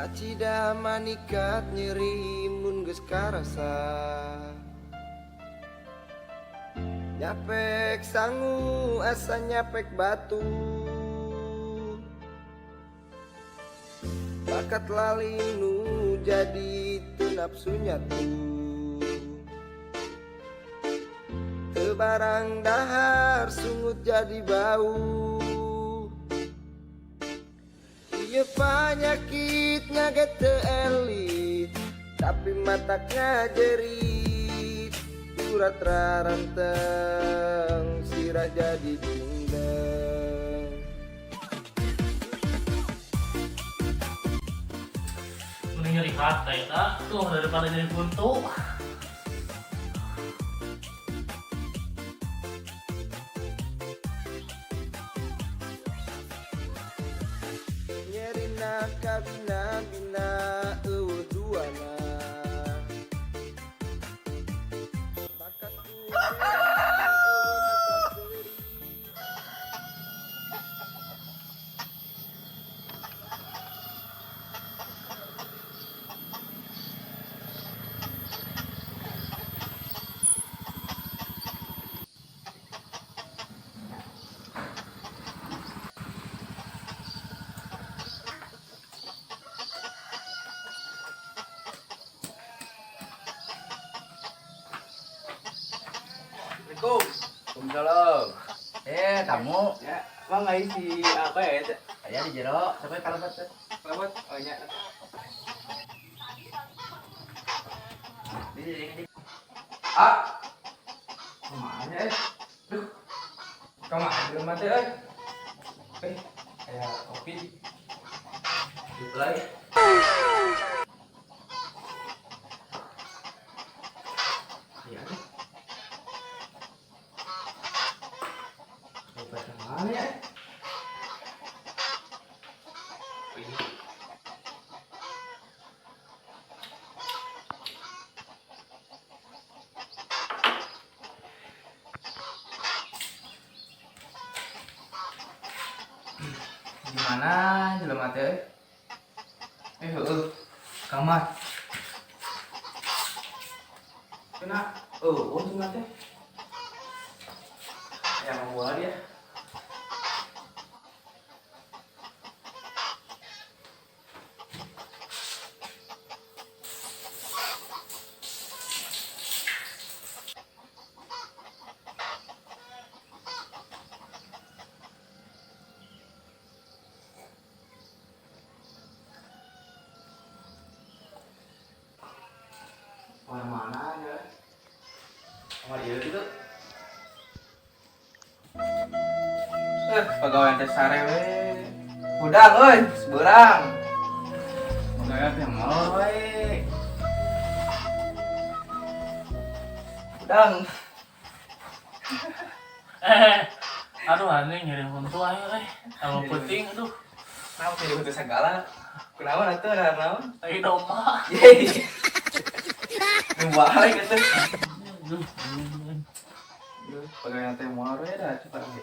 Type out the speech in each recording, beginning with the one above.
Kacida manikat nyeri mun geus karasa. Nyapek sangu asa nyapek batu. Bakat lali nu jadi teu nafsu nyatu. Teu barang dahar sungut jadi bau. Ieu panyakit ngaget teu elit, tapi matak ngajerit. Urat raranteng sirah jadi bindeng. Mending nyeri hati tak tuh daripada nyeri buntu. Nyerina kabina-bina eueuh duana. Bakat ku nyeri eueuh hasrat seuri. Assalamualaikum. Waalaikumsalam. Eh, kamu. Ya, mang ai si apa ya itu? Aya di jero, sampai kalebet teh. Kalebet. Oh nya. Di di. Ah. Kumaha eh? Duh. Kumaha di rumah teh euy? Eh, aya kopi. Di play. Iya deh. Obat yang mana ya? Oh, ini. Gimana jelema teh? Eh, heueuh. Kamar. Kena, oh, jelema teh. Ya, mau bola dia. Kamar mana ya? Kamar ieu gitu. Pegawai teh sare we. Hudang euy, seberang. Pegawai teh molor we. Hudang. Aduh anjing nyeri buntu aing euy. Tambah penting aduh. Kenapa jadi buntu segala? Kunaon atuh ada naon? Lagi domba. Yeay. Balik gitu. Aduh. Duh, pegawai teh molor we dah coba we.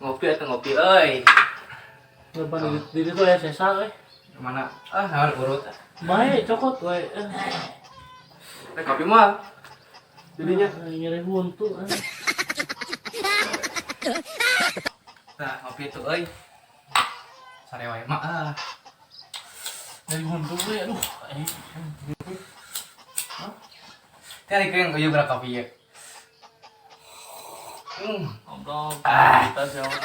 Ngopi atau ngopi euy? Depan di itu ya sesa euy. Mana? Ah, naon urut. Bae cokot we. Rek kopi mah. Jadinya nyeri buntu. Nah, ngopi itu euy. Sare wae mah ah. Nyeri buntu we aduh. Teh ari keun euy berapa kopi ieu? Goblok. Ah. Kita siapa?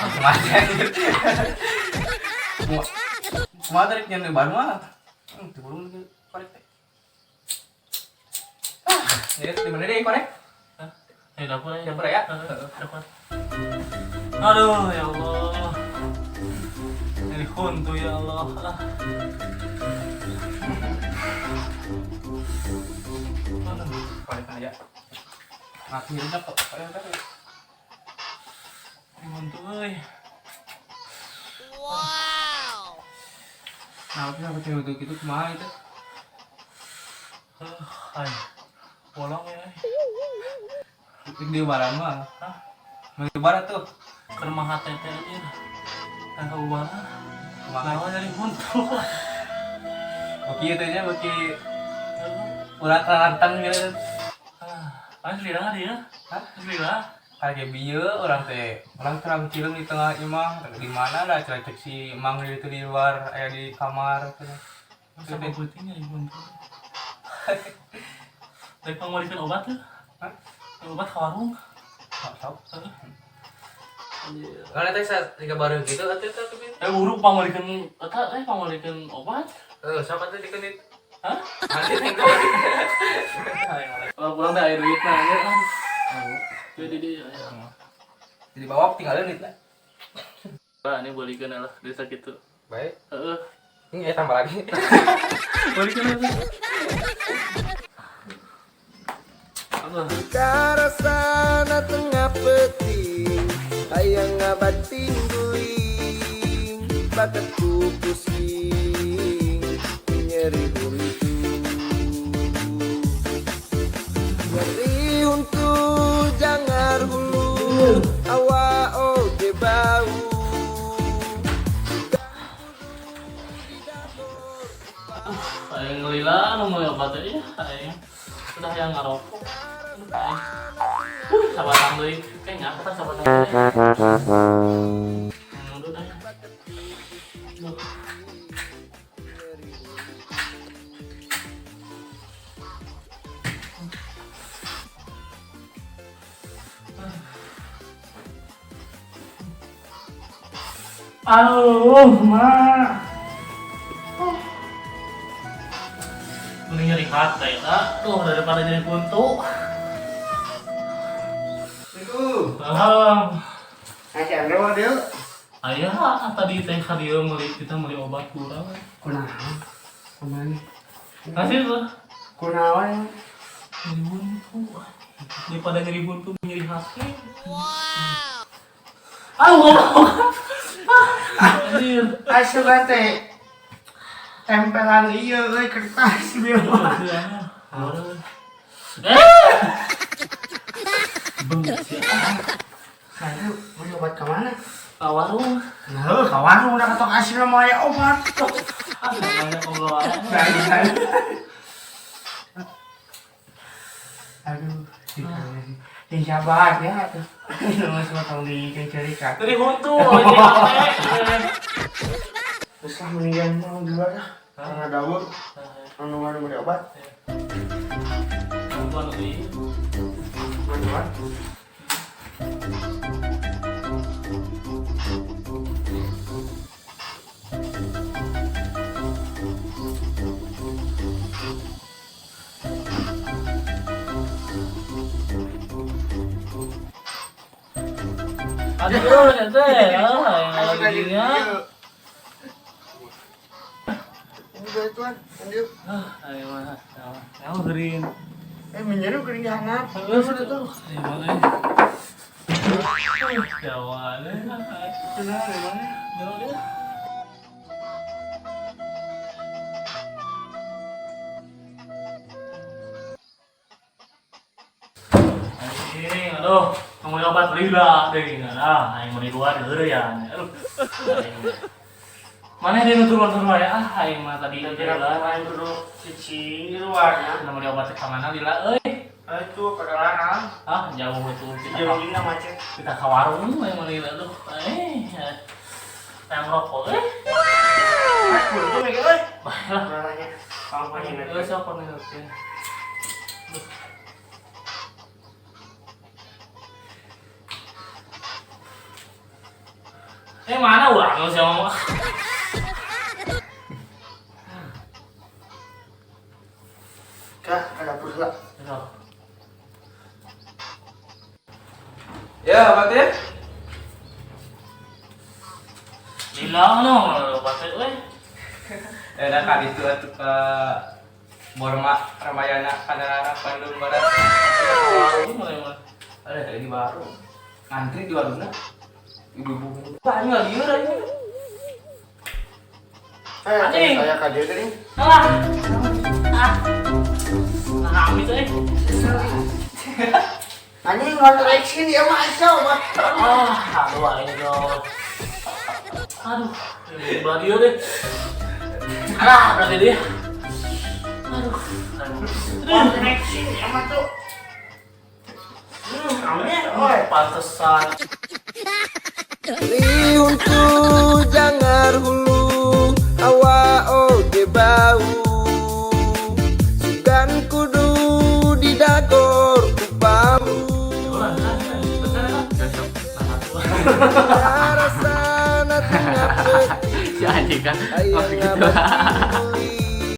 Kumaha Kumaha tadi nyen di baru mah? Teu burung ge korek teh. Ah, ya di mana deh korek? Eh, dapur ya. Dapur ya? Dapur. Aduh, ya Allah. Nyeri huntu ya Allah. Ah. Aduh. Korek aja. Akhirnya kok kayak tadi. Nyeri huntu euy. Nah, tapi sampai cewek itu gitu kumaha itu? Ay. Bolong ya. Di barang mah. Hah? Mau di barat tuh. Ke rumah HTT anjir. Nah, kumaha? Kumaha? Kumaha nyari huntu. Beki ieu teh nya beki ulah rantang gitu. Ah, lila dia. Hah? Lila. Kayak bieu urang teh, urang terang cileung di tengah imah, di mana lah cek cek si Mang itu di luar aya di kamar cenah. Masa peuting nyari huntu. Dari pangwalikeun obat tuh. Hah? Obat ka warung. Sok. Heeh. Karena teh siga bareng gitu atuh teh kebin. Eh urung pangwalikeun eta eh pangwalikeun obat. Eh, sok atuh dikeunit. Hah? Nanti teh Kalau pulang teh aya duitna nya. Jadi dia ya. Jadi bawa tinggalin duitna. Lah ini bolikeun lah desa kitu. Baik. Heeh. Ini tambah lagi. Bolikeun lah. Aduh. Karasana tengah peuting hayang ngabating guling bakat ku pusing nyeri huntu nyeri huntu jangar hulu awa oge bau. Aing lila nu meuli obat teh ya aing. Udah yang ngarokok. Aduh, aing. Sabatang deui. Kayaknya aku tah sabatang deui. Nunduk dah. Duh. Aduh, ma. Mending nyari hati lah, tuh daripada jadi buntu. Itu. Salam. Ay, si Andro dia. Ayah, tadi teh ka dieu meuli kita meuli obat kurang. Kunaon? Kunaon? Kasih tuh. Kunaon? Nyeri buntu. Daripada nyeri buntu nyeri hati. Wow. Aduh, ngomong. Anjir. Asupan teh tempelan ieu euy kertas bieu. Eh. Bengis ya. Saya beli obat ke mana? Ka warung. Nah, ke warung udah ketok asin mau aya obat. Ah, banyak obrolan. Aduh, di sabar ya tuh. Mas potong di cerita. Dari huntu, ini hati. Terus lah mendingan mau di luar lah. Karena daun, anu anu beli obat. Bantuan euy. Bantuan. Aduh, ya teh. Ah, yang lagi dinya. Ini bantuan, lanjut. Ah, ayo mah. Ya, geuring. Menyeru kering hangat. Heeh, sudah tuh. Ayo mah. Jawa deh. Kenapa emangnya? Jawa deh. Anjing, aduh, mau obat lila deh, ah, aing mau di luar deui ya. Aduh. Aing. Mana dia nutur-nutur wae ah, aing mah tadi Kira lila. aing kudu cicing di luar ya. Udah mau obat ka mana lila euy? Ah, itu perjalanan. Ah, jauh itu kita Jauh ini macet. kita ke warung aing mau lila tuh. Eh, yang rokok eh. Ah, kudu mikir euy. Baiklah. Nanya. Kamu panggil Eh, siapa nih? Oke. Eh mana urang sih ngomong? Kak, ada dapur lah. Ya, obat ya. Lila no, obat euy. Ya udah kali itu atuh ke Borma Ramayana Kanarara Bandung Barat. Warung mulai mah. Ada tadi di warung. Ngantri di warungnya. Ibu-ibu. Wah, ini lieur aja. Anjing. Saya kaget tadi. Alah. Ah. Nah, amit euy. Anjing kontradiksi dia mah asa obat. Ah, aduh aing tuh. Aduh, ini belah dia deh. Ah, berarti dia. Aduh. Aduh. Koneksi sama tuh. Amin, oi. Pantesan. Liuntu jangar hulu hawa oge bau sugan kudu didagor ku bau. Ulah, kan, bener kan? Besok. Rasana tinggal Si anjing kan. Oh Hayang gitu. ngabati.